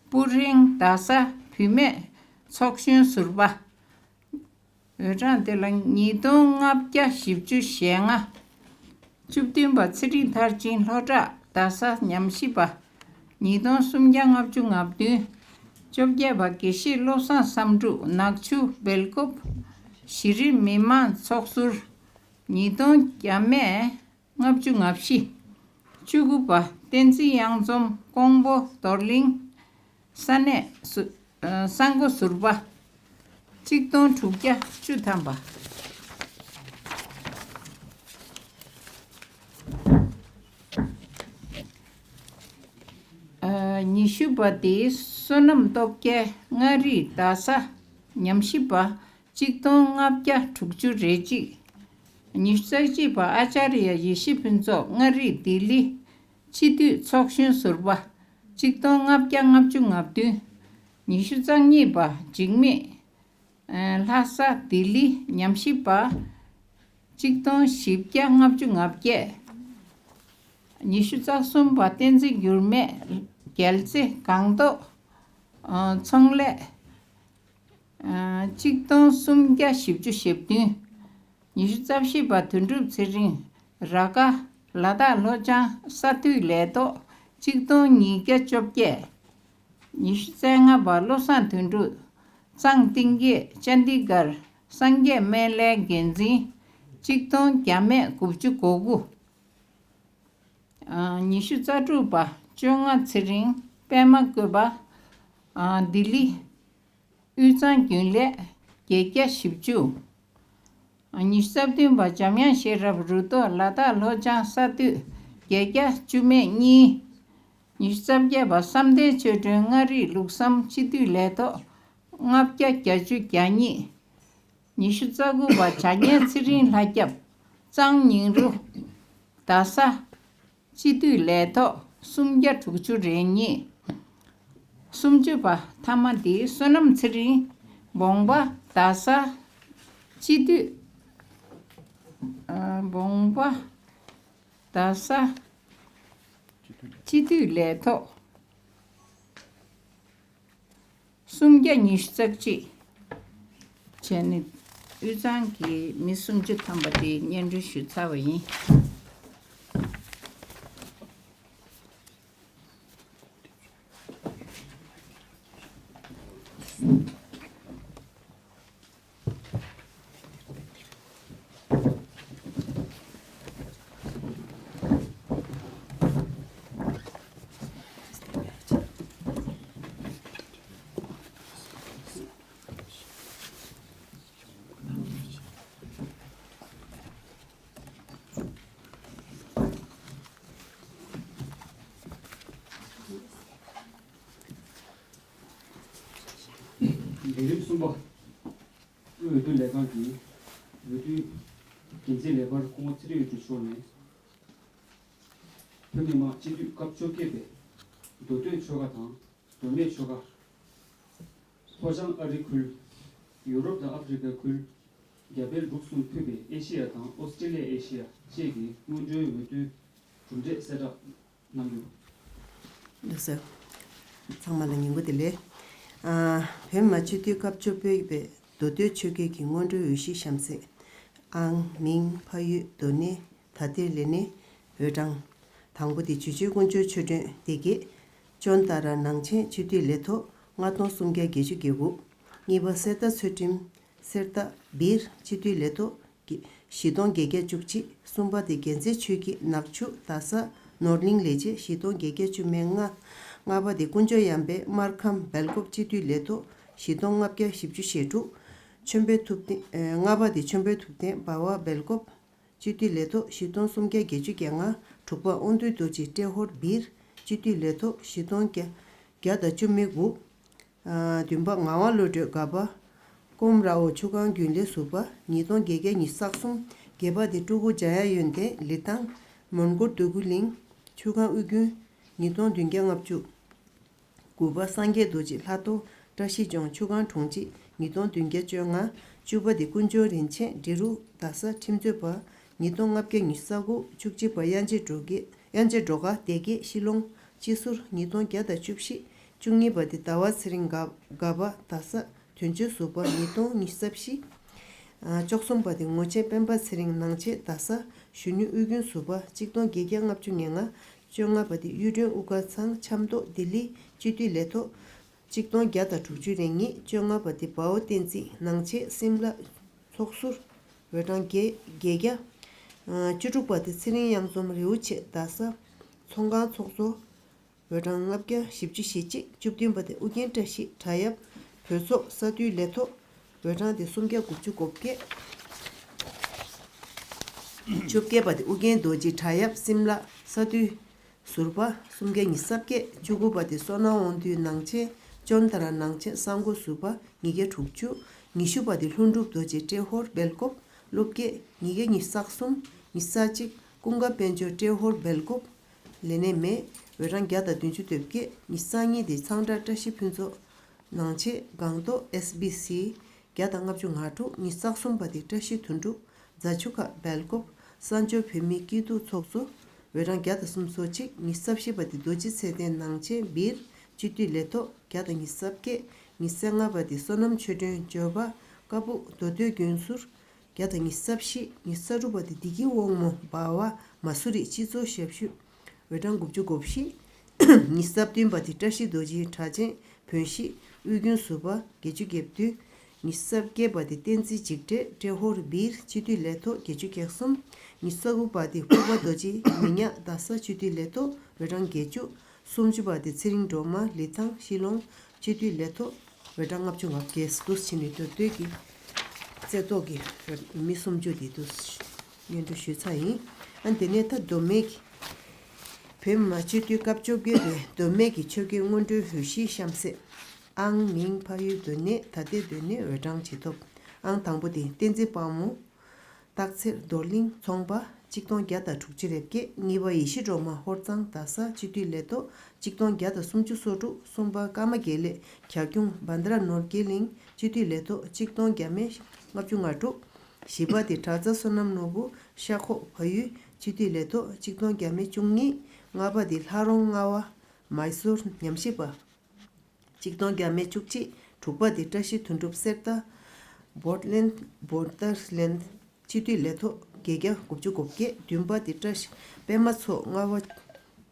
སྤུ་ཧྲེང་། རྡ་ས། བུད་མེད་ཚོགས་གཞོན་ཟུར་པ། འོས་གྲངས་དེ་ལ་ཉིས་སྟོང་ལྔ་བརྒྱ་བཞི་བཅུ་ཞེ་ལྔ། བཅུ་བདུན་པ་ཚེ་རིང་མཐར་ཕྱིན། ལྷོ་བྲག། རྡ་ས། ཉམས་ཞིབ་པ། ཉིས་སྟོང་སུམ་བརྒྱ་ལྔ་བཅུ་ང་བདུན། བཅོ་བརྒྱད་པ་དགེ་བཤེས་བློ་བཟང་བསམ་འགྲུབ། ནག་ཆུ། སྦེལ་ཀོབ། གཞི་རིམ་མི་མང་ཚོགས་ཟུར། ཉིས་སྟོང་བརྒྱ་མེད་ལྔ་བཅུ་ང་བཞི། བཅུ་དགུ་པ་བསྟན་འཛིན་གཡང་འཛོམས། ཀོང་པོ། རྡོར་གླིང་། ས་གནས་སུ། ཨ། ས་འགོ་ཟུར་པ། གཅིག་སྟོང་དྲུག་བརྒྱ་བཅུ་ཐམ་པ། ཨ། ཉི་ཤུ་པ་དེ་བསོད་ནམས་སྟོབས་རྒྱལ། མངའ་རིས། རྡ་ས། ཉམས་ཞིབ་པ། གཅིག་སྟོང་ལྔ་བརྒྱ་དྲུག་ཅུ་རེ་གཅིག། ཉི་ཤུ་རྩ་གཅིག་པ་ཨ་ཅཱརྱ་ཡེ་ཤེས་ཕུན་ཚོགས། མངའ་རིས། ལྡི་ལི། སྤྱི་འཐུས་ཚོགས་གཞོན་ཟུར་པ། གཅིག་སྟོང་ལྔ་བརྒྱ་ལྔ་བཅུ་ང་བདུན། ཉི་ཤུ་རྩ་གཉིས་པ་འཇིགས་མེད། ཨ། ལྷ་ས། ལྡི་ལི། ཉམས་ཞིབ་པ། གཅིག་སྟོང་བཞི་བརྒྱ་ལྔ་བཅུ་ང་བརྒྱད། ཉི་ཤུ་རྩ་གསུམ་པ་བསྟན་འཛིན་འགྱུར་མེད། རྒྱལ་རྩེ། སྒང་ཏོག་ཨ། ཚོང་ལས། ཨ། གཅིག་སྟོང་སུམ་བརྒྱ་བཞི་བཅུ་ཞེ་བདུན། ཉི་ཤུ་རྩ་བཞི་པ་དོན་གྲུབ་ཚེ་རིང་། ར་ཀ། ལ་དྭགས་ལྷོ་བྱང་ས་འཐུས་ལས་ཐོག་གཅིག་སྟོང་ཉིས་བརྒྱ་བཅོ་བརྒྱད། ཉི་ཤུ་རྩ་ལྔ་པ་བློ་བཟང་དོན་གྲུབ། གཙང་གཏིང་སྐྱེས། ཅན་ཌི་གྷར། སངས་རྒྱས་སྨན་བླའི་འགན་འཛིན། གཅིག་སྟོང་བརྒྱ་མེད་དགུ་བཅུ་གོ་དགུ། ཨ། ཉི་ཤུ་རྩ་དྲུག་པ་བཅོ་ལྔ་ཚེ་རིང་། པད་མ་བཀོད་པ། ཨ། ལྡི་ལི། དབུས་གཙང་རྒྱུན་ལས། བརྒྱད་བརྒྱ་བཞི་བཅུ། ཉི་ཤུ་རྩ་བདུན་པ་འཇམ་དབྱངས་ཤེས་རབ་རུ་ཐོག་ལ་དྭགས་ལྷོ་བྱང་ས་འཐུས། བརྒྱད་བརྒྱ་བཅུ་མེད་གཉིས། ཉི་ཤུ་རྩ་བརྒྱད་པ་བསམ་གཏན་ཆོས་སྒྲོན་མངའ་རིས་ལུགས་བསམ་སྤྱི་འཐུས་ལས་ཐོག་ལྔ་བརྒྱ་བརྒྱད་ཅུ་གྱ་གཉིས། ཉི་ཤུ་རྩ་དགུ་པ་བྱ་ཉལ་ཚེ་རིང་ལྷ་སྐྱབས་གཙང་ཉིང་རུ་རྡ་ས་སྤྱི་འཐུས་ལས་ཐོག་སུམ་བརྒྱ་དྲུག་ཅུ་རེ་གཉིས། སུམ་ཅུ་པ་ཐ་མ་འདི་བསོད་ནམས་ཚེ་རིང་འབོང་པ་རྡ་ས་སྤྱི་འཐུས། ཨ། འབོང་པ་རྡ་ས་སྤྱི་འཐུས་ལས་ཐོག་སུམ་བརྒྱ་ཉི་ཤུ་རྩ་གཅིག་བྱས་ནས། དབུས་གཙང་གི་མི་སུམ་ཅུ་ཐམ་པ་དེ་སྙན་སྒྲོན་ཞུས་ཚར་བ་ཡིན། ལས་རིམ་གསུམ་པ། དབུས་འོས་བསྡུ་ལས་ཁང་གི་འོས་བསྡུའི་འགན་འཛིན་ལས་འཕར་སྐུ་ངོ་ཚེ་རིང་དབྱངས་སྒྲོན་མཆོག་ནས། བོད་མི་མང་སྤྱི་འཐུས་སྐབས་བཅོ་བརྒྱད་པའི་མདོ་སྟོད་ཆོལ་ཁ་དང་མདོ་སྨད་ཆོལ་ཁ། ལྷོ་བྱང་ཨ་རི་ཁུལ། ཡུ་རོབ་དང་ཨ་ཧྥེ་རི་ཁ་ཁུལ། རྒྱ་བལ་འབྲུག་གསུམ་ཕུད་པའི་ཨེ་ཤེ་ཡ་དང་ཨོ་སི་ཀྲི་ལི་ཡ་ཨེ་ཤེ་ཡ་བཅས་ཀྱི་སྔོན་འགྲོའི་འོས་བསྡུའི་གྲུབ་འབྲས་གསལ་བསྒྲགས་གནང་རྒྱུ། ལགས་སོ། ཚང་མ་ལ་ཉིན་གུང་བདེ་ལེགས། ཨ། བོད་མི་མང་སྤྱི་འཐུས་སྐབས་བཅོ་བརྒྱད་པའི་མདོ་སྟོད་ཆོལ་ཁའི་གི་སྔོན་འགྲོའི་འོས་གཞི་གཤམ་གསལ། ཨང་། མིང་། ཕ་ཡུལ། སྡོད་གནས། དག་ཐེར་ལས་སྣེ། འོས་གྲངས། དང་པོ་དེ་ཇོ་ཇོ་དཀོན་མཆོག་ཆོས་སྒྲོན་བདེ་སྐྱིད། ཅོན་ཏ་ར་ནང་ཆེན་སྤྱི་འཐུས་ལས་ཐོག་ལྔ་སྟོང་སུམ་བརྒྱ་བརྒྱད་ཅུ་གྱ་དགུ། གཉིས་པ་གསེར་རྟ་ཚུལ་ཁྲིམས། གསེར་རྟ་སྦིར་སྤྱི་འཐུས་ལས་ཐོག་བཞི་སྟོང་བརྒྱད་བརྒྱ་བཅུ་གཅིག། གསུམ་པ་དེ་རྒྱལ་མཚན་ཆོས་སྐྱིད་ནག་ཆུ་རྡ་ས་ནོར་གླིང་ལས་བྱེད་བཞི་སྟོང་བརྒྱད་བརྒྱ་བཅུ་མེད་ལྔ། ལྔ་པ་དེ་དཀོན་མཆོག་གཡང་འཕེལ་སྨར་ཁམས་སྦེལ་ཀོབ་སྤྱི་འཐུས་ལས་ཐོག་བཞི་སྟོང་ལྔ་བརྒྱ་བཞི་བཅུ་ཞེ་དྲུག། ཆོས་འཕེལ་ཐུབ་བསྟན། ལྔ་པ་དེ་ཆོས་འཕེལ་ཐུབ་བསྟན་འབའ་བ་སྦེལ་ཀོབ་སྤྱི་འཐུས་ལས་ཐོག་བཞི་སྟོང་སུམ་བརྒྱ་བརྒྱད་ཅུ་གྱ་ལྔ། དྲུག་པ་དབང་འདུས་རྡོ་རྗེ་ཏྲེ་ཧོར་སྦིར་སྤྱི་འཐུས་ལས་ཐོག་བཞི་སྟོང་བརྒྱ་དང་བཅུ་མེད་དགུ། ཨ། བདུན་པ་ངག་དབང་བློ་གྲོས་དགའ་པ། ཀོམ་ར་འོ་ཆུ་སྒང་རྒྱུན་ལས་ཟུར་པ་ཉིས་སྟོང་བརྒྱད་བརྒྱ་ཉི་ཤུ་རྩ་གསུམ། བརྒྱད་པ་དེ་སྤྲུལ་སྐུ་འཇམ་དབྱངས་ཡོན་ཏན་ལི་ཐང་། མོན་གྷོ་འདོད་རྒུ་གླིང་། ཆུ་སྒང་དབུས་རྒྱུན། ཉིས་སྟོང་བདུན་བརྒྱ་ལྔ་བཅུ། དགུ་པ་སངས་རྒྱས་རྡོ་རྗེ་ལྷ་ཐོ། བཀྲ་ཤིས་ལྗོངས་ཆུ་སྒང་གྲོང་སྤྱི། ཉིས་སྟོང་བདུན་བརྒྱ་བཅོ་ལྔ། བཅུ་པ་དེ་དཀོན་མཆོག་རིན་ཆེན་འབྲི་རུ་རྡ་ས་ཁྲིམས་རྩོད་པ། ཉིས་སྟོང་ལྔ་བརྒྱ་ཉི་ཤུ་རྩ་དགུ། བཅུ་གཅིག་པ་དབྱངས་ཅན་སྒྲོལ་དཀར། དབྱངས་ཅན་སྒྲོལ་དཀར་སྡེ་དགེ་ཤི་ལོང་སྤྱི་ཟུར། ཉིས་སྟོང་བརྒྱ་དང་བཅུ་བཞི། བཅུ་གཉིས་པ་དེ་ཟླ་བ་ཚེ་རིང་དགའ་དགའ་པ་རྡ་ས་དོན་གཅོད་ཟུར་པ། ཉིས་སྟོང་ཉི་ཤུ་རྩ་བཞི། ཨ། བཅུ་གསུམ་པ་དེ་ངོ་ཆེན་སྤེན་པ་ཚེ་རིང་ནང་ཆེན་རྡ་ས་གཞོན་ནུ་དབུས་རྒྱུན་ཟུར་པ། གཅིག་སྟོང་བརྒྱད་བརྒྱ་ལྔ་བཅུ་ང་ལྔ། བཅོ་ལྔ་པ་དེ་གཡུ་སྒྲོན་དབུ་དཀར་ཚང་ཆབ་མདོ་ལྡི་ལི་སྤྱི་འཐུས་ལས་ཐོག་གཅིག་སྟོང་བརྒྱ་དང་དྲུག་ཅུ་རེ་གཉིས། བཅོ་ལྔ་པ་དེ་འབའ་བོ་བསྟན་འཛིན་ནང་ཆེན་སིམ་ལ་ཚོགས་ཟུར། འོས་གྲངས་བརྒྱད་བརྒྱད་བརྒྱ། ཨ། བཅུ་དྲུག་པ་དེ་ཚེ་རིང་གཡང་འཛོམས་རེའུ་ཆེ་རྡ་ས་ཚོང་ཁང་ཚོགས་གཙོ། འོས་གྲངས་ལྔ་བརྒྱ་བཞི་བཅུ་ཞེ་གཅིག། བཅུ་བདུན་པ་དེ་ཨུ་རྒྱན་བཀྲ་ཤིས་བྲག་གཡབ་བོད་ཚོགས་ས་འཐུས་ལས་ཐོག་འོས་གྲངས་དེ་སུམ་བརྒྱ་དགུ་བཅུ་གོ་བརྒྱད། བཅོ་བརྒྱད་པ་དེ་ཨུ་རྒྱན་རྡོ་རྗེ་བྲག་གཡབ་སིམ་ལ་ས་འཐུས་ཟུར་པ་སུམ་བརྒྱ་ཉི་ཤུ་རྩ་བརྒྱད། བཅུ་དགུ་པ་དེ་བསོད་ནམས་དབང་འདུས་ནང་ཆེན་ཅོན་ཏ་ར་ནང་ཆེན་ས་འགོ་ཟུར་པ་ཉིས་བརྒྱ་དྲུག་ཅུ། ཉི་ཤུ་པ་དེ་ལྷུན་གྲུབ་རྡོ་རྗེ་ཏྲེ་ཧོར་སྦེལ་ཀོབ་སློབ་དགེ་ཉིས་བརྒྱ་ཉི་ཤུ་རྩ་གསུམ། ཉི་ཤུ་རྩ་གཅིག། ཀུན་དགའ་དཔལ་འབྱོར་ཏྲེ་ཧོར་སྦེལ་ཀོབ། ལས་གནས་མེད། འོས་གྲངས་བརྒྱ་དང་བདུན་ཅུ་དོན་བརྒྱད། ཉི་ཤུ་རྩ་གཉིས་དེ་ཚང་བཀྲ་བཀྲ་ཤིས་ཕུན་ཚོགས་ནང་ཆེན་སྒང་ཏོག་ཨེས་བི་སི་བརྒྱ་དང་ལྔ་བཅུ་ང་དྲུག། ཉི་ཤུ་རྩ་གསུམ་པ་དེ་བཀྲ་ཤིས་དོན་གྲུབ་རྫ་ཆུ་ཁ་སྦེལ་ཀོབ་གསར་འབྱོར་བོད་མིའི་སྐྱིད་སྡུག་ཚོགས་གཙོ། འོས་གྲངས་བརྒྱ་དང་སུམ་ཅུ་སོ་གཅིག། ཉི་ཤུ་རྩ་བཞི་པ་དེ་རྡོ་རྗེ་ཚེ་བརྟན་ནང་ཆེན་སྦིར་སྤྱི་འཐུས་ལས་ཐོག་བརྒྱ་དང་ཉི་ཤུ་རྩ་བརྒྱད། ཉི་ཤུ་རྩ་ལྔ་པ་དེ་བསོད་ནམས་ཆོས་སྒྲོན་འབྱོར་པ་ཀ་སྦུག་མདོ་སྟོད་རྒྱུན་ཟུར། བརྒྱ་དང་ཉི་ཤུ་རྩ་བཞི། ཉི་ཤུ་རྩ་དྲུག་པ་དེ་བདེ་སྐྱིད་དབང་མོ་འབའ་བ་མ་སུ་རི་སྤྱི་ཚོགས་ཞབས་ཞུ། འོས་གྲངས་དགུ་བཅུ་གོ་བཞི། ཉི་ཤུ་རྩ་བདུན་པ་དེ་བཀྲ་ཤིས་རྡོ་རྗེ་གྲགས་ཅན་བོན་གཞིས་དབུས་རྒྱུན་ཟུར་པ་བརྒྱད་ཅུ་གྱ་བདུན། ཉི་ཤུ་རྩ་བརྒྱད་པ་དེ་བསྟན་འཛིན་འཇིགས་བྲལ་ཏྲེ་ཧོར་སྦིར་སྤྱི་འཐུས་ལས་ཐོག་བརྒྱད་ཅུ་གྱ་གསུམ། ཉི་ཤུ་རྩ་དགུ་པ་དེ་ཕུར་པ་རྡོ་རྗེ་མི་ཉག་རྡ་ས་སྤྱི་འཐུས་ལས་ཐོག་འོས་གྲངས་བརྒྱད་ཅུ། སུམ་ཅུ་པ་དེ་ཚེ་རིང་སྒྲོལ་མ་ལི་ཐང་ཤི་ལོང་སྤྱི་འཐུས་ལས་ཐོག་འོས་གྲངས་ལྔ་བཅུ་ང་བརྒྱད། འདུག་སེ་བྱས་ནས་མདོ་སྟོད་ཀྱི་རྩེ་ཐོག་གི་མི་སུམ་ཅུ་དེ་འདུག་སེ་སྙན་སྒྲོན་ཞུས་ཚར་ཡིན། ཨ། དེ་ནས་ད་མདོ་སྨད་ཀྱི་ བོད་མི་མང་སྤྱི་འཐུས་སྐབས་བཅོ་བརྒྱད་པའི་མདོ་སྨད་ཀྱི་ཆོས་བརྒྱུད་སྔོན་འགྲོའི་འོས་གཞིའི་གཤམ་གསལ། ཨང་མིང་ཕ་ཡུལ་སྡོད་གནས། ད་ལྟའི་སྡོད་གནས། འོས་གྲངས་ཇེ་ཐོབ། ཨང་དང་པོ་དེ་བསྟན་འཛིན་དཔལ་མོ། སྟག་འཚེར་རྡོར་གླིང་ཚོང་པ། གཅིག་སྟོང་བརྒྱ་དང་དྲུག་ཅུ་རེ་བརྒྱད། གཉིས་པ་ཡེ་ཤེས་སྒྲོལ་མ་ཧོར་གཙང་རྡ་ས། སྤྱི་འཐུས་ལས་ཐོག་གཅིག་སྟོང་བརྒྱ་དང་སུམ་ཅུ་སོ་དྲུག། གསུམ་པ་ཀརྨ་དགེ་ལེགས་བྱ་ཁྱུང་བྷན་དྷ་ར་ནོར་གྱི་གླིང་། སྤྱི་འཐུས་ལས་ཐོག་གཅིག་སྟོང་བརྒྱ་མེད་ལྔ་བཅུ་ང་དྲུག། བཞི་པ་དེ་གྲྭ་ཚང་བསོད་ནམས་ནོར་བུ་ཤ་ཁོག་བལ་ཡུལ། སྤྱི་འཐུས་ལས་ཐོག་གཅིག་སྟོང་བརྒྱ་མེད་བཅུ་གཉིས། ལྔ་པ་དེ་ལྷ་རོང་རྔ་བ་མའི་སོར་ཉམས་ཞིབ་པ། གཅིག་སྟོང་བརྒྱ་མེད་བཅུ་གཅིག། དྲུག་པ་དེ་བཀྲ་ཤིས་དོན་གྲུབ་གསེར་རྟ། བོར་ལེན། བོར་ཏར་ལེན། སྤྱི་འཐུས་ལས་ཐོག་བརྒྱད་བརྒྱ་དགུ་བཅུ་གོ་བརྒྱད། བདུན་པ་དེ་བཀྲ་ཤིས་པད་མ་མཚོ་རྔ་བ་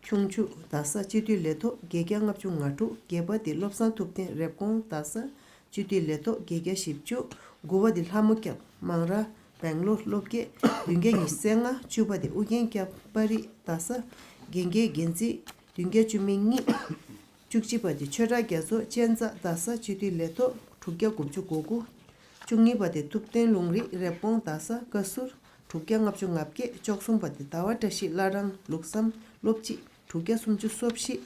ཁྱུང་ཆུ་རྡ་ས། སྤྱི་འཐུས་ལས་ཐོག་བརྒྱད་བརྒྱ་ལྔ་བཅུ་ང་དྲུག། བརྒྱད་པ་དེ་བློ་བཟང་ཐུབ་བསྟན་རེབ་གོང་རྡ་ས། སྤྱི་འཐུས་ལས་ཐོག་བརྒྱད་བརྒྱ་བཞི་བཅུ། དགུ་པ་དེ་ལྷ་མོ་སྐྱབས་མང་ར་བེང་ལོར་སློབ་དགེ། བདུན་བརྒྱ་ཉི་ཤུ་རྩ་ལྔ། བཅུ་པ་དེ་ཨུ་རྒྱན་སྐྱབས་པ་རི་རྡ་ས། རྒན་གྱི་འགན་འཛིན་བདུན་བརྒྱ་བཅུ་མེད་གཉིས། བཅུ་གཅིག་པ་དེ་ཆོས་གྲགས་རྒྱ་མཚོ་གཅན་ཚ་རྡ་ས། སྤྱི་འཐུས་ལས་ཐོག་དྲུག་བརྒྱ་དགུ་བཅུ་གོ་དགུ། བཅུ་གཉིས་པ་དེ་ཐུབ་བསྟན་ལུང་རིགས་རེབ་གོང་རྡ་ས་བཀའ་ཟུར་དྲུག་བརྒྱ་ལྔ་བཅུ་ང་བརྒྱད། བཅུ་གསུམ་པ་དེ་ཟླ་བ་བཀྲ་ཤིས་བླ་བྲང་ལུགས་བསམ་སློབ་སྤྱི་དྲུག་བརྒྱ་སུམ་ཅུ་སོ་བཞི།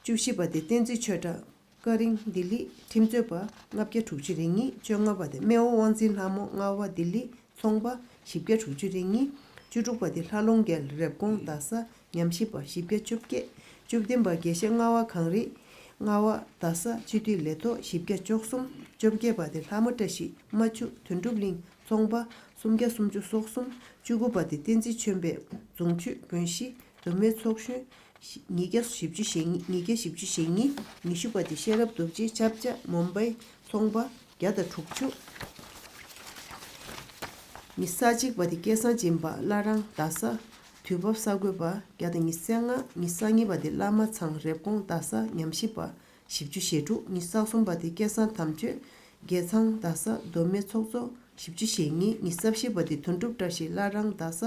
བཅུ་བཞི་པ་དེ་བསྟན་འཛིན་ཆོས་གྲགས་ཀ་རིང་ལྡི་ལི་ཁྲིམས་རྩོད་པ་ལྔ་བརྒྱ་དྲུག་ཅུ་རེ་གཉིས། བཅོ་ལྔ་པ་དེ་སྨེ་བོ་དབང་འཛིན་ལྷ་མོ་རྔ་བ་ལྡི་ལི་ཚོང་པ་བཞི་བརྒྱ་དྲུག་ཅུ་རེ་གཉིས། བཅུ་དྲུག་པ་དེ་ལྷ་ལུང་རྒྱལ་རེབ་གོང་རྡ་ས་ཉམས་ཞིབ་པ་བཞི་བརྒྱ་བཅོ་བརྒྱད། བཅུ་བདུན་པ་དགེ་བཤེས་རྔ་བ་གངས་རི་རྔ་བ་རྡ་ས། སྤྱི་འཐུས་ལས་ཐོག་བཞི་བརྒྱ་བཅུ་གསུམ། བཅོ་བརྒྱད་པ་དེ་ལྷ་མོ་བཀྲ་ཤིས་རྨ་ཆུ་དོན་གྲུབ་གླིང་ཚོང་པ་སུམ་བརྒྱ་སུམ་ཅུ་སོ་གསུམ། བཅུ་དགུ་པ་དེ་བསྟན་འཛིན་ཆོས་འཕེལ་རྫོང་ཆུས་དགོན་གཞི་མདོ་སྨད་ཚོགས་གཞོན་ཉིས་བརྒྱ་བཞི་བཅུ་ཞེ་གཉིས། ཉིས་བརྒྱ་བཞི་བཅུ་ཞེ་གཉིས། ཉི་ཤུ་པ་དེ་ཤེས་རབ་རྡོ་རྗེ་ཆབ་ཆ་མུམ་བྷའི་ཚོང་པ་བརྒྱ་དང་དྲུག་ཅུ། ཉི་ཤུ་རྩ་གཅིག་པ་དེ་སྐལ་བཟང་སྦྱིན་པ་བླ་བྲང་རྡ་ས་དུས་བབ་གསར་འགོད་པ་བརྒྱ་དང་ཉི་ཤུ་རྩ་ལྔ། ཉི་ཤུ་རྩ་གཉིས་པ་དེ་བླ་མ་ཚང་རེབ་གོང་རྡ་ས་ཉམས་ཞིབ་པ་བཞི་བཅུ་ཞེ་དྲུག། ཉི་ཤུ་རྩ་གསུམ་པ་དེ་སྐལ་བཟང་དམ་ཆོས་རྒྱལ་ཚང་རྡ་ས་མདོ་སྨད་ཚོགས་གཙོ་བཞི་བཅུ་ཞེ་གཉིས། ཉི་ཤུ་རྩ་བཞི་པ་དེ་དོན་གྲུབ་བཀྲ་ཤིས་བླ་བྲང་རྡ་ས་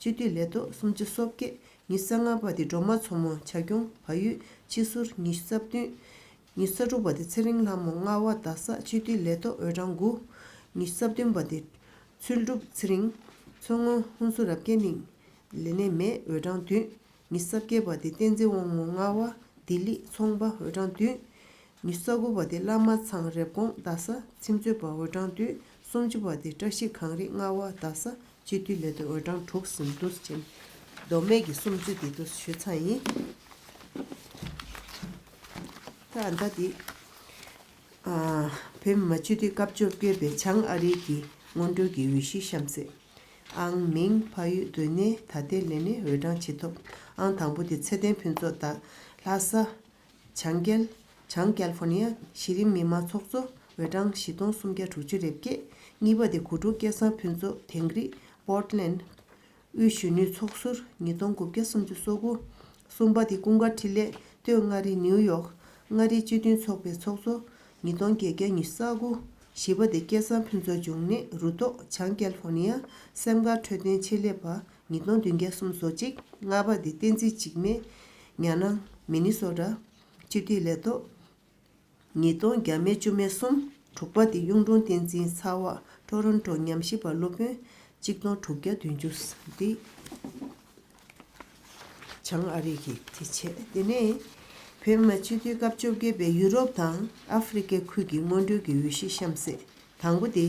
སྤྱི་འཐུས་ལས་ཐོག་སུམ་ཅུ་སོ་བརྒྱད། ཉི་ཤུ་རྩ་ལྔ་པ་དེ་སྒྲོལ་མ་མཚོ་མོ་བྱ་ཁྱུང་བལ་ཡུལ་སྤྱི་ཟུར། ཉི་ཤུ་རྩ་བདུན། ཉི་ཤུ་རྩ་དྲུག་པ་དེ་ཚེ་རིང་ལྷ་མོ་རྔ་བ་རྡ་ས་སྤྱི་འཐུས་ལས་ཐོག་འོས་གྲངས་དགུ། ཉི་ཤུ་རྩ་བདུན་པ་དེ་ཚུལ་གྲུབ་ཚེ་རིང་མཚོ་སྔོན་ཧུན་སུར་རབ་རྒྱས་གླིང་ལས་གནས་མེད། འོས་གྲངས་བདུན། ཉི་ཤུ་རྩ་བརྒྱད་པ་དེ་བསྟན་འཛིན་དབང་མོ་རྔ་བ་ལྡི་ལི་ཚོང་པ། འོས་གྲངས་བདུན། ཉི་ཤུ་རྩ་དགུ་པ་དེ་བླ་མ་ཚང་རེབ་གོང་རྡ་ས་ཁྲིམས་རྩོད་པ། འོས་གྲངས་བདུན། སུམ་ཅུ་པ་དེ་བཀྲ་ཤིས་གངས་རི་རྔ་བ་རྡ་ས་སྤྱི་འཐུས་ལས་ཐོག་འོས་གྲངས་དྲུག་ཟིན་འདུག་ཅིང་། མདོ་སྨད་ཀྱི་སུམ་ཅུ་དེ་དུ་ཞུས་ཚར་ཡིན། ད་ད་དེ་ཨ་བོད་མི་མང་སྤྱི་འཐུས་སྐབས་བཅོ་བརྒྱད་པའི་བྱང་ཨ་རི་གི་སྔོན་འགྲོའི་གི་འོས་གཞི་གཤམ་གསལ། ཨང་མིང་ཕ་ཡུལ་སྡོད་གནས། ད་ལྟའི་ལས་གནས། འོས་གྲངས་ཇེ་ཐོབ། ཨང་དང་པོ་དེ་ཚེ་བརྟན་ཕུན་ཚོགས་དང་ལྷ་ས། བྱང་ཀལ། བྱང་ཀལ་ཧྥོ་ནི་ཡ་གཞི་རིམ་མི་མང་ཚོགས་གཙོ། འོས་གྲངས་བཞི་སྟོང་སུམ་བརྒྱ་དྲུག་ཅུ་རེ་བརྒྱད། གཉིས་པ་དེ་གོ་དྲུག་སྐལ་བཟང་ཕུན་ཚོགས་དིང་རི་པོར་ཊི་ལེན། དབུས་གཞོན་ནུའི་ཚོགས་ཟུར། ཉིས་སྟོང་དགུ་བརྒྱ་སུམ་ཅུ་སོ་དགུ། གསུམ་པ་དེ་ཀུན་དགའ་འཕྲིན་ལས་སྟོད་མངའ་རིས་ནིའུ་ཡོག་མངའ་རིས་སྤྱི་མཐུན་ཚོགས་པའི་ཚོགས་གཙོ། ཉིས་སྟོང་བརྒྱད་བརྒྱ་ཉི་ཤུ་རྩ་དགུ། བཞི་པ་དེ་སྐལ་བཟང་ཕུན་ཚོགས་འབྱུང་གནས་རུ་ཐོག་བྱང་ཀལ་ཧྥོ་ནི་ཡ་སེམས་དཀར་འཕྲོད་བསྟེན་ཆེད་ལས་པ། ཉིས་སྟོང་བདུན་བརྒྱ་སུམ་ཅུ་སོ་གཅིག། ལྔ་པ་དེ་བསྟན་འཛིན་འཇིགས་མེད་ཉ་ནང་མི་ནི་སོ་ཊ་སྤྱི་འཐུས་ལས་ཐོག་ཉིས་སྟོང་བརྒྱ་མེད་བཅུ་མེད་གསུམ། དྲུག་པ་དེ་གཡུང་དྲུང་བསྟན་འཛིན་ཚ་བ་ཊོ་རོན་ཊོ་ཉམས་ཞིབ་པ་སློབ་དཔོན་གཅིག་སྟོང་དྲུག་བརྒྱ་བདུན་ཅུ། འདི་བྱང་ཨ་རི་གི་དེ་བྱས། དེ་ནས་བོད་མི་མང་སྤྱི་འཐུས་སྐབས་བཅོ་བརྒྱད་པའི་ཡུ་རོབ་དང་ཨ་ཧྥེ་རི་ཀའི་ཁུལ་གྱི་སྔོན་འགྲོའི་གི་འོས་གཞི་གཤམ་གསལ། དང་པོ་དེ།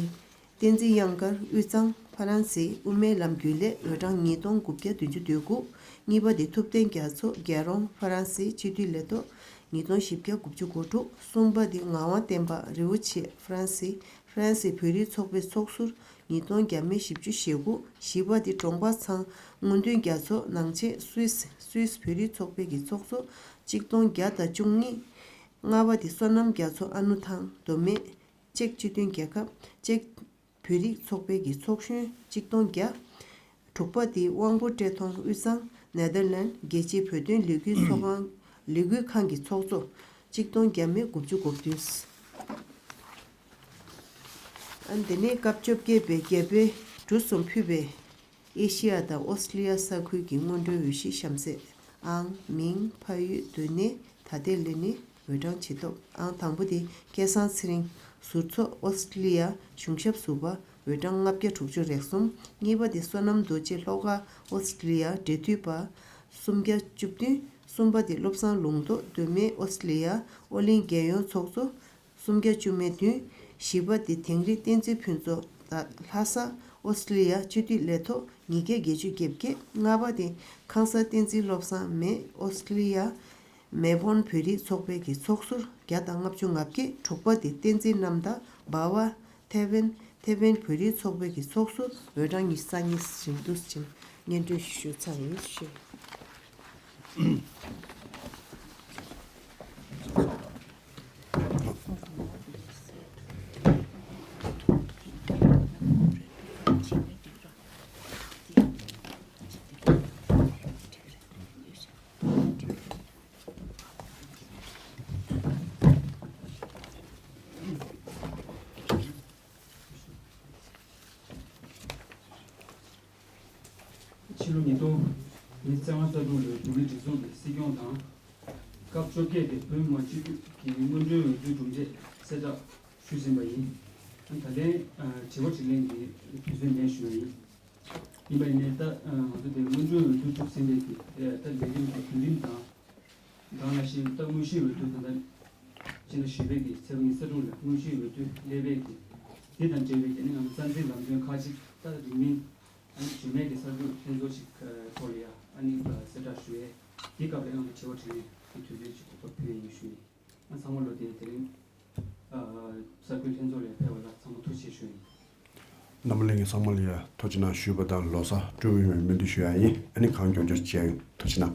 བསྟན་འཛིན་གཡང་དཀར་དབུས་གཙང་ཧྥ་རན་སི་དབུ་མའི་ལམ་བརྒྱུད་ལས། འོས་གྲངས་ཉིས་སྟོང་དགུ་བརྒྱ་བདུན་ཅུ་དོན་དགུ། གཉིས་པ་དེ་ཐུབ་བསྟན་རྒྱ་མཚོ་རྒྱལ་རོང་ཧྥ་རན་སི་སྤྱི་འཐུས་ལས་ཐོག་ཉིས་སྟོང་བཞི་བརྒྱ་དགུ་བཅུ་གོ་དྲུག། གསུམ་པ་དེ་ངག་དབང་བསྟན་པ་རི་བོ་ཆེ་ཧྥ་རན་སི་ཧྥ་རན་སི་བོད་རིགས་ཚོགས་པའི་ཚོགས་ཟུར་ཉིས་སྟོང་བརྒྱ་མེད་བཞི་བཅུ་ཞེ་དགུ། བཞི་པ་དེ་འབྲོང་པ་ཚང་དངོས་འདུན་རྒྱ་མཚོ་ནང་ཆེན་སུད་སི་སུད་སི་བོད་རིགས་ཚོགས་པའི་གི་ཚོགས་གཙོ་གཅིག་སྟོང་བརྒྱ་དང་བཅུ་གཉིས། ལྔ་པ་དེ་བསོད་ནམས་རྒྱ་མཚོ་ཨ་ནུ་ཐང་མདོ་སྨད་ཅེཀ་སྤྱི་མཐུན་རྒྱལ་ཁབ་ཅེཀ་བོད་རིགས་ཚོགས་པའི་གི་ཚོགས་གཞོན་གཅིག་སྟོང་བརྒྱ། དྲུག་པ་དེ་དབང་པོ་བཀྲས་མཐོང་དབུས་གཙང་ནེ་དར་ལན་རྒྱལ་སྤྱིའི་བོད་དོན་ལས་འགུལ་ཚོགས་ཁང་ལས་འགུལ་ཁང་གི་ཚོགས་གཙོ་གཅིག་སྟོང་བརྒྱ་མེད་དགུ་བཅུ་གོ་བདུན། ཨ་འདི་ནས་སྐབས་བཅོ་བརྒྱད་པའི་རྒྱལ་པོའི་གྲུ་གསུམ་ཕུད་པའི་ཨེ་ཤི་ཡ་དང་ཨོ་སི་ཀྲི་ལི་ཡ་ས་ཁུལ་གྱི་སྔོན་འགྲོའི་འོས་གཞི་གཤམ་གསལ། ཨང་མིང་ཕ་ཡུལ་སྡོད་གནས་ད་ལྟའི་ལས་གནས་འོས་གྲངས་ཇེ་ཐོབ། ཨང་དང་པོ་དེ་སྐལ་བཟང་ཚེ་རིང་ཟུར་ཚོགས་ཨོ་སི་ཀྲི་ལི་ཡ་གཞུང་ཞབས་ཟུར་པ་འོས་གྲངས་ལྔ་བརྒྱ་དྲུག་ཅུ་རེ་གསུམ། གཉིས་པ་དེ་བསོད་ནམས་རྡོ་རྗེ་ལྷོ་ཁ་ཨོ་སི་ཀྲི་ལི་ཡ་འབྲེལ་མཐུད་པ་སུམ་བརྒྱ་བཅུ་བདུན། གསུམ་པ་དེ་བློ་བཟང་ལུང་རྟོགས། མདོ་སྨད་ཨོ་སི་ཀྲི་ལི་ཡ་ཨོ་གླིང་རྒྱལ་ཡོངས་ཚོགས་གཙོ། སུམ་བརྒྱ་བཅུ་མེད་བདུན། བཞི་པ་དེ་དིང་རི་བསྟན་འཛིན་ཕུན་ཚོགས་དང་ལྷ་ས་ཨོ་སི་ཀྲི་ལི་ཡ་སྤྱི་འཐུས་ལས་ཐོག་ཉིས་བརྒྱ་བརྒྱད་ཅུ་གྱ་བརྒྱད། ལྔ་པ་དེ་ཁང་གསར་བསྟན་འཛིན་བློ་བཟང་མེ་ཨོ་སི་ཀྲི་ལི་ཡ་མེལ་བོན་བོད་རིགས་ཚོགས་པའི་གི་ཚོགས་ཟུར་བརྒྱ་དང་ལྔ་བཅུ་ང་བརྒྱད། དྲུག་པ་དེ་བསྟན་འཛིན་རྣམ་དག་འབའ་བ་ཐེ་ཝན་ཐེ་ཝན་བོད་རིགས་ཚོགས་པའི་གི་ཚོགས་ཟུར་འོས་གྲངས་ཉི་ཤུ་རྩ་གཉིས་ཟིན་འདུག་ཅིང་སྙན་སྒྲོན་ཞུ་ཚར་ཡིན་ཞུ། ཕྱི་ལོ་ཉིས་སྟོང་ཉི་ཤུ་རྩ་ལྔ་རྩ་དྲུག་ལོའི་འབྲུག་གི་སྒྲིག་འཛུགས་ཀྱི་སྲིད་སྐྱོང་དང་། སྐབས་བཅོ་བརྒྱད་པའི་བོད་མི་མང་སྤྱི་འཐུས་ཀྱི་སྔོན་འགྲོའི་འོས་བསྡུའི་གྲུབ་འབྲས་གསལ་བསྒྲགས་ཞུས་ཟིན་པ་ཡིན། ད་ལན་དྲི་བ་དྲིས་ལན་གྱི་དུས་ཚོད་ལེན་ཞུས་པ་ཡིན། ཡིན་པ་ཡིན་ནའི་ད་ང་ཚོ་དེ་སྔོན་འགྲོའི་འོས་བསྡུ་གྲུབ་ཟིན་པའི་གི་ད་ལས་རིམ་གྱི་བརྒྱུད་རིམ་དང་། དང་ལ་ཞིག་ད་དངོས་གཞིའི་འོས་བསྡུ་ད་ལྟ་སྤྱི་ཟླ་བཞི་པའི་གི་ཚེས་པ་ཉི་ཤུ་རྩ་དྲུག་ལ་དངོས་གཞིའི་འོས་བསྡུ་སླེབས་པའི་གི་དེ་དང་འབྲེལ་བའི་གི་ནི་ང་ཚོ་རྩ་འཛིན་ལམ་སྟོན་ཁག་ཅིག་ད་རིང་མིན་ཨ་ནི་རྗེས་མའི་གི་གསར་འགོད་ལྷན་ཚོགས་ཅིག་ཐོག་ལ་ཡ་ཨ་ནི་གསལ་བསྒྲགས་ཞུ་ཡས་དེའི་སྐབས་ལ་ང་ཚོ་དྲི་བ་དྲིས་ལན་གྱི་དུས་ཚོད་ཅིག་གོ་སྐབས་ཕུལ་ཡས་ཡིན་ཞུ་ཡིན། ང་ཚང་མ་ལོ་དེ་དེ་རིང་གསར་འགོད་ལྷན་ཚོགས་ལ་ཕེབས་པ་ལ་ཚང་མ་ཐུགས་རྗེ་ཆེ་ཞུ་ཡིན། རྣམ་པ་ལྷན་རྒྱས་ཚང་མ་ལ་ཡ་ཐུགས་རྗེ་གནང་ཞུས་པ་དང་ལོ་གསར་སྤྲོ་པོ་ཡོང་བའི་སྨོན་འདུན་ཞུ་ཡ་ཡིན། ཨ་ནི་གང་མགྱོགས་མགྱོགས་མཇལ་ཡོང་། ཐུགས་རྗེ་གནང་།